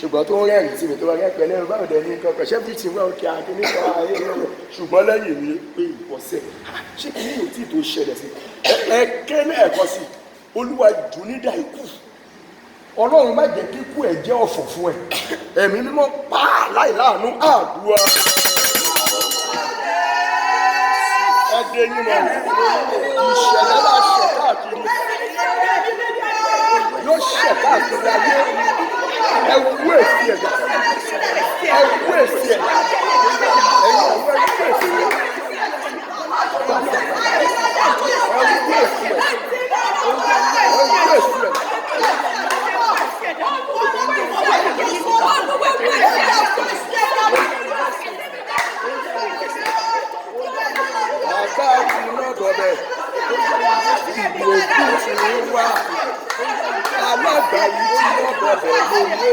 Ṣùgbọ́n tó ń rẹ́rìn sí mi, tó bá rẹ́ pẹ̀lẹ́, báwo dẹ̀ ní nǹkan kan ṣé bí ti wá òkè àkíní kan ayé rẹ̀. Ṣùgbọ́n lẹ́yìn mi pé ìwọ́sẹ̀, ṣé kí ní ò tí tó ṣẹlẹ̀ sí ẹ? Ké lẹ́ẹ̀kan sí, Olúwa jù nídà ikú. Ọlọ́run má jẹ́ kíkú ẹ̀ jẹ́ ọ̀fọ̀ fún ẹ. Ẹ̀mí Mímọ́ pa á láìláàánú. Àdúrà. Ẹ dé yín mọ́. Ìṣẹ̀lẹ̀ la ṣẹ̀ káàkiri, yóò ṣẹ̀ káàkiri ayé. Ẹ wú èsì ẹ̀dá, ẹ wú èsì ẹ̀dá, ẹ̀yin àwọn, ẹ wú èsì ẹ̀, ẹ wú èsì ẹ̀, ẹ wú èsì ẹ̀. Bàbá ti lọ́dọ̀ bẹ̀, ìbò òkú ti ń wá. Alágbà yìí tí lọ́dọ̀ bẹ̀ lówó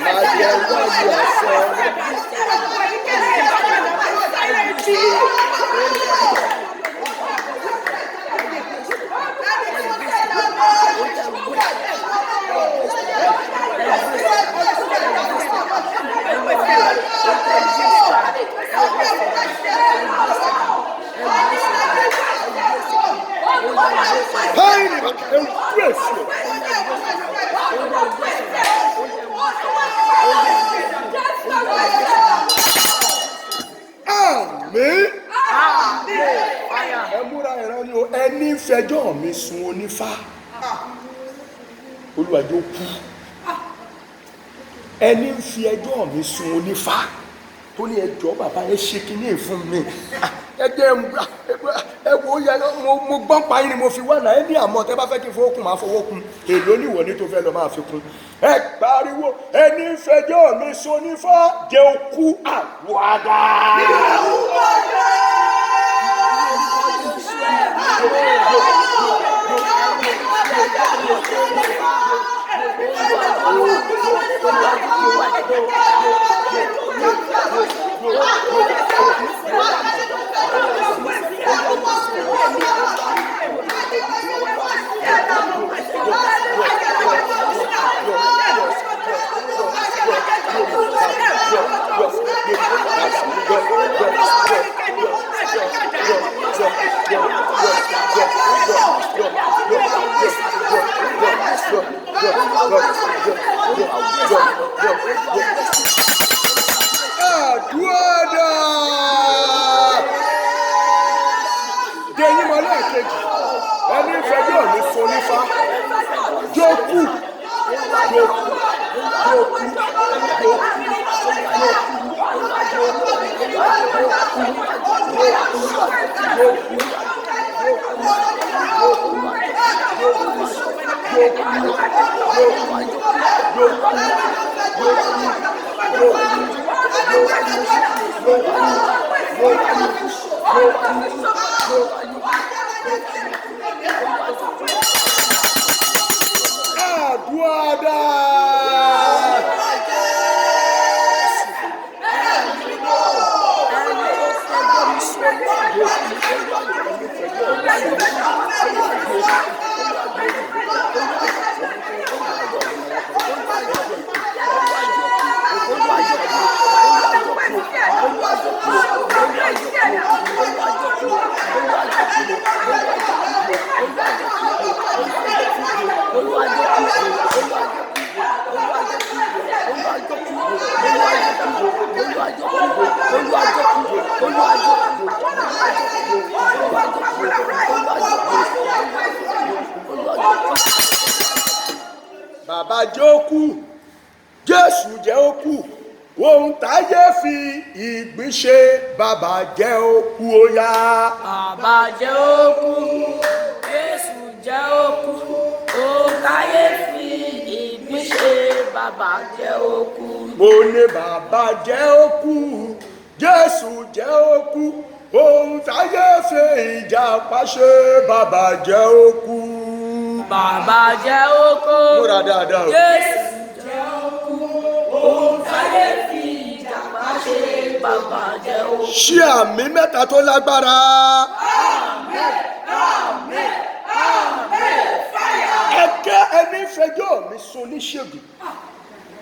máa jẹ wáyé àṣẹ. Báyìí ni ẹ wú èsì ẹ̀. Àmín. Ẹ múra ìran ni o. Ẹni fẹjọ́ mi sun onífá, Olúwàjò kú. Ẹni ń fi ẹjọ́ mi sun onífá, tó ní ẹjọ́, bàbá ẹ ṣe kinní fún mi, ẹ jẹ́ ẹ wo yẹ, mo gbọ́n pa yín ni mo fi wá náà. Ẹ ní àmọ́ tẹ́ bá fẹ́ kí n fowó kún, máa fowó kún. Èló níwọ̀ ní tó fẹ́ lọ máa fi kún? Ẹ pariwo, ẹni ń fẹjọ́ mi sun onífá, jẹ́ ó kú. Àwàdà. Àdúrà. Dẹ̀yìn mọ́ lẹ́ẹ̀kejì, ẹni fẹjọ́ mi sun nífá, jókù, jókù, jókù, jókù, jókù, jókù, Àdúrà. Ẹni tó fẹjọ́ mi sùn onífá. Bàbá jẹ́ ó kú, Jésù jẹ́ ó kú. Ohun táyé fi ìgbín ṣe, bàbá jẹ́ ó kú, ó yá. Bàbá jẹ́ ó kú, Jésù jẹ́ ó kú. Ohun táyé fi ìgbín ṣe, bàbá jẹ́ ó kú. Mo ní bàbá jẹ́ ó kú, Jésù jẹ́ ó kú. Ohun táyé fi ìjàpá ṣe, bàbá jẹ́ ó kú. Bàbá jẹ́ ó kú. Múra dáadáa o. Jésù jẹ́ ó kú. Ohun táyé fi ìjàpá ṣe, bàbá jẹ́ ó kú. Ṣé àmì mẹ́ta tó lágbára. Ẹ̀kẹ́, ẹni fẹjọ́ mi sun oníṣègùn.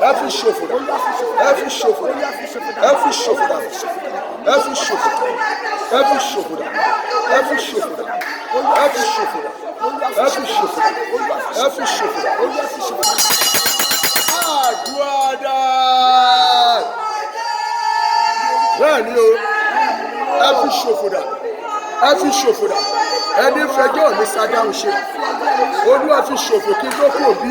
Ẹ fi ṣòfò dànù. Ẹ fi ṣòfò dànù. Ẹ fi ṣòfò dànù. Ẹ fi ṣòfò dànù. Ẹ fi ṣòfò dànù. Ẹ fi ṣòfò dànù. Ẹ fi ṣòfò dànù. Ẹ fi ṣòfò dànù. Ẹ fi ṣòfò dànù. Àdúrà dà. Bẹ́ẹ̀ ni o, ẹ fi ṣòfò dànù. Ẹ fi ṣòfò dànù. Ẹni fẹjọ́ mi ṣadáhùn ṣe. Olúwa fi ṣòfò kí n tó kú òbí.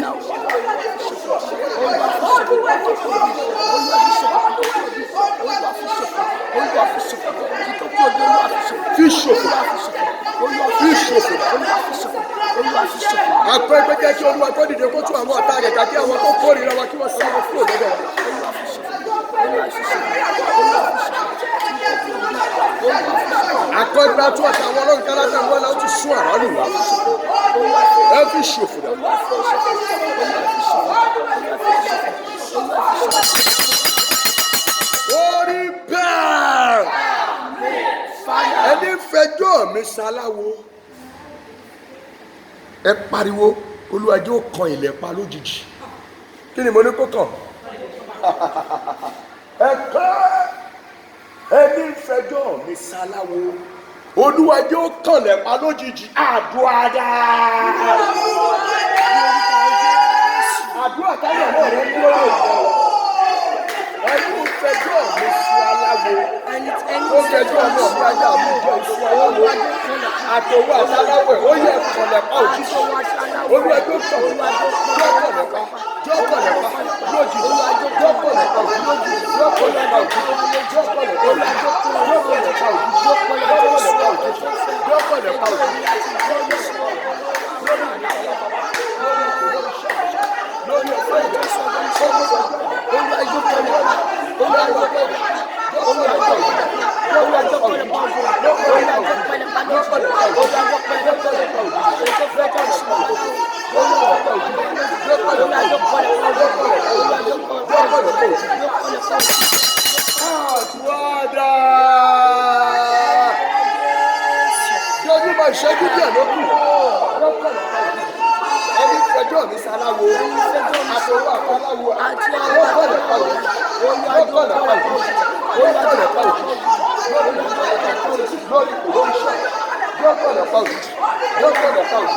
Fi ṣòfò dànù. Fi ṣòfò dànù. Àpẹẹrẹ jẹ́ kí Olúwa tó dìde kó tún àwọn ọ̀tá rẹ̀ ká kí àwọn tó kórìíra wa kí wọ́n sá lọ kúrò lọ́dọ̀ wa. Àpẹẹrẹ tún ọ̀tá àwọn ọlọ́run ká látà wọn láti sún àrálù wa. Ẹ fi ṣòfò dànù. Ó rí bẹ́ẹ̀. Ẹni fẹjọ́ mi ṣaláwo. Ẹ pariwo, Olúwa jẹ́ ó kan ilẹ̀ pa lójijì. Kí ni mo ní kó kàn? Ẹ kọ́ ẹni fẹjọ́ mi ṣaláwo. Olúwa jẹ́ ó kàn lẹ̀ pa lójijì. Àdúrà dáa. Àdúrà táyà náà rẹ̀ ń lórí ìjọ. Ẹni fẹjọ́ mi ṣu aláwo. Ó fẹjọ́ mi ọ̀gbìn ajá mi jọ ìṣu aláwo. Àtòwò àtàláwẹ̀ ó yẹ kọ̀lẹ̀ pa òjijì. Olúwa jẹ́ ó kàn jọ́ kọ̀lẹ̀ pa jọ́ kọ̀lẹ̀ pa lójijì jọ́ kọ̀lẹ̀ pa òjijì jọ́ kọ̀lẹ̀ pa òjijì jọ́ kọ̀lẹ̀ pa òjijì jọ́ kọ̀lẹ̀ pa òjijì jọ́ kọ̀lẹ̀ pa òjijì jọ́ kọ̀lẹ̀ pa òjijì. Àdúrà. Jọjú bá ìṣẹ́jú díẹ̀ ló kù. Ẹni fẹjọ́ mi ṣaláwo, àtòwò àtàláwo, lọ́kọ̀lẹ̀ pàwọ̀, lọ́kọ̀lẹ̀ pàwọ̀, lọ́kọ̀lẹ̀ pàwọ̀, lórí kò lórí ṣẹ́, lọ́kọ̀lẹ̀ pàwọ̀, lọ́kọ̀lẹ̀ pàwọ̀,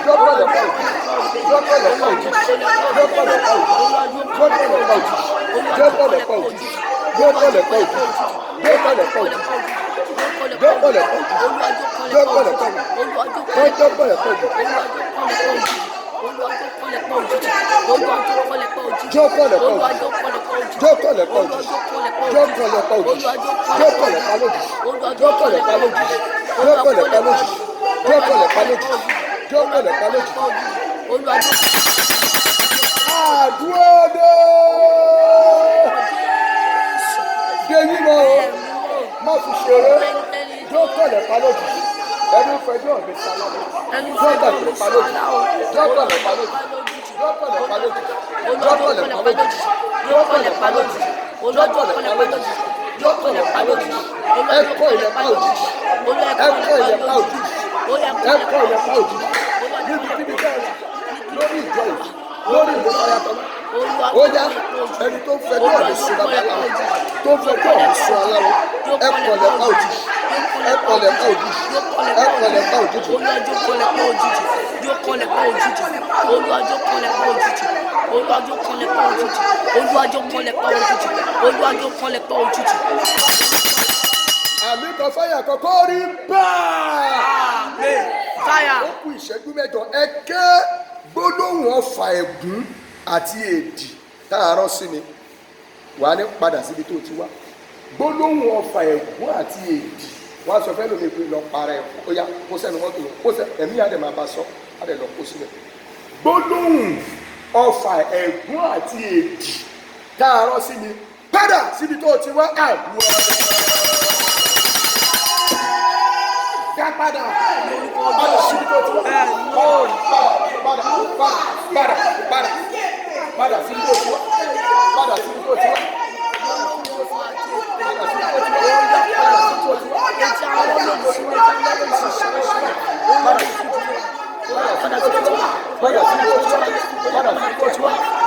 lọ́kọ̀lẹ̀ pàwọ̀, lọ́kọ̀lẹ̀ pàwọ̀, lọ́kọ̀lẹ̀ pàwọ̀, lọ́kọ̀lẹ̀ pàwọ̀, lọ́kọ̀lẹ̀ pàwọ̀, lọ́kọ̀lẹ̀ pàwọ̀, lọ́kọ̀lẹ̀ pàwọ̀, lọ́kọ̀lẹ̀ pàwọ̀, lọ́kọ̀lẹ̀ pàwọ̀, Àdúrà dé yín mọ́ o, má fi ṣeré, dókòlẹ̀ palójì, ẹni fẹjọ́ mi sálábà, dókòlẹ̀ palójì, dókòlẹ̀ palójì, dókòlẹ̀ palójì, dókòlẹ̀ palójì, dókòlẹ̀ palójì, dókòlẹ̀ palójì, dókòlẹ̀ palójì, ẹ̀kọ́ ilẹ̀ palójì, ẹ̀kọ́ ilẹ̀ palójì, ẹ̀kọ́ ilẹ̀ palójì, níbikíbi bẹ́ẹ̀ lórí ìjọ yìí, lórí ìlú ayatollah ó yá ẹni tó ń fẹjọ́ mi sùn babaláwo tó ń fẹjọ́ mi sùn aláwo ẹ kọlẹ̀ pa òjijì ẹ kọlẹ̀ pa òjijì ẹ kọlẹ̀ pa òjijì. Àmì kan fáyà kọ́kọ́ rí báà. Ó kù ìṣẹ́jú mẹ́jọ ẹ ké gbólóhùn ọfà ẹ̀gún àti èdì tá a rán sí mi wà á ní padà síbi tó ti wá. Gbólóhùn ọfà ẹ̀gún àti èdì wọ́n á sọ fẹ́ lómi pé lọ para ẹ̀ ó yá kó sẹ́nu mọ́tò lọ kó sẹ́ ẹ̀mí àdè máa bá sọ àdè lọ kó sílẹ̀. Gbólóhùn ọfà ẹ̀gún àti èdì tá a rán sí mi padà síbi tó ti wá. Àdúrà dá padà padà síbi tó ti wá. Padà padà padà padà síbi tó ti wá. Padà síbi tó ti wá. Padà síbi tó ti wá. Padà síbi tó ti wá. Padà síbi tó ti wá. Padà síbi tó ti wá. Padà síbi tó ti wá.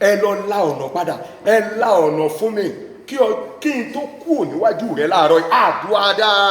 Ẹ lọ la ọ̀nà padà, ẹ la ọ̀nà fún mi kí n tó kúrò níwájú rẹ láàárọ̀ yìí. Àdúrà dáa.